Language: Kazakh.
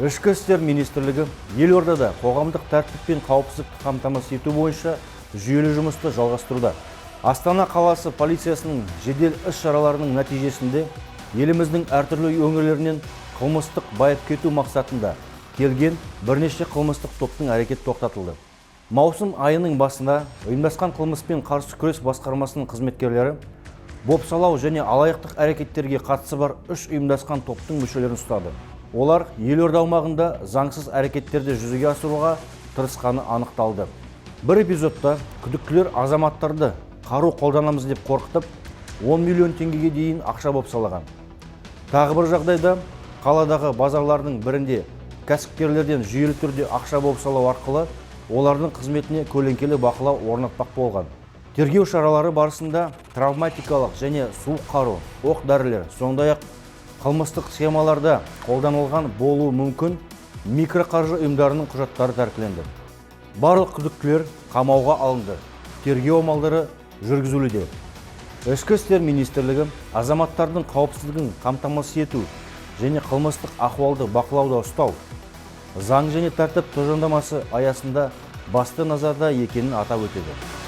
Ішкі істер министрлігі елордада қоғамдық тәртіп пен қауіпсіздікті қамтамасыз ету бойынша жүйелі жұмысты жалғастыруда. Астана қаласы полициясының жедел іс-шараларының нәтижесінде еліміздің әртүрлі өңірлерінен қылмыстық байып кету мақсатында келген бірнеше қылмыстық топтың әрекеті тоқтатылды. Маусым айының басында ұйымдасқан қылмыспен қарсы күрес басқармасының қызметкерлері бопсалау және алаяқтық әрекеттерге қатысы бар үш ұйымдасқан топтың мүшелерін ұстады. Олар елорда аумағында заңсыз әрекеттерді жүзеге асыруға тырысқаны анықталды. Бір эпизодта күдіктілер азаматтарды қару қолданамыз деп қорқытып, 10 миллион теңгеге дейін ақша бопсалаған. Тағы бір жағдайда қаладағы базарлардың бірінде кәсіпкерлерден жүйелі түрде ақша бопсалау арқылы олардың қызметіне көлеңкелі бақылау орнатпақ болған. Тергеу шаралары барысында травматикалық және суық қару, оқ дәрілер, сондай-ақ қылмыстық схемаларда қолданылған болуы мүмкін микроқаржы ұйымдарының құжаттары тәркіленді. Барлық күдіктілер қамауға алынды. Тергеу амалдары жүргізілуде. Ішкі істер министрлігі азаматтардың қауіпсіздігін қамтамасыз ету және қылмыстық ахуалды бақылауда ұстау заң және тәртіп тұжырымдамасы аясында басты назарда екенін атап өтеді.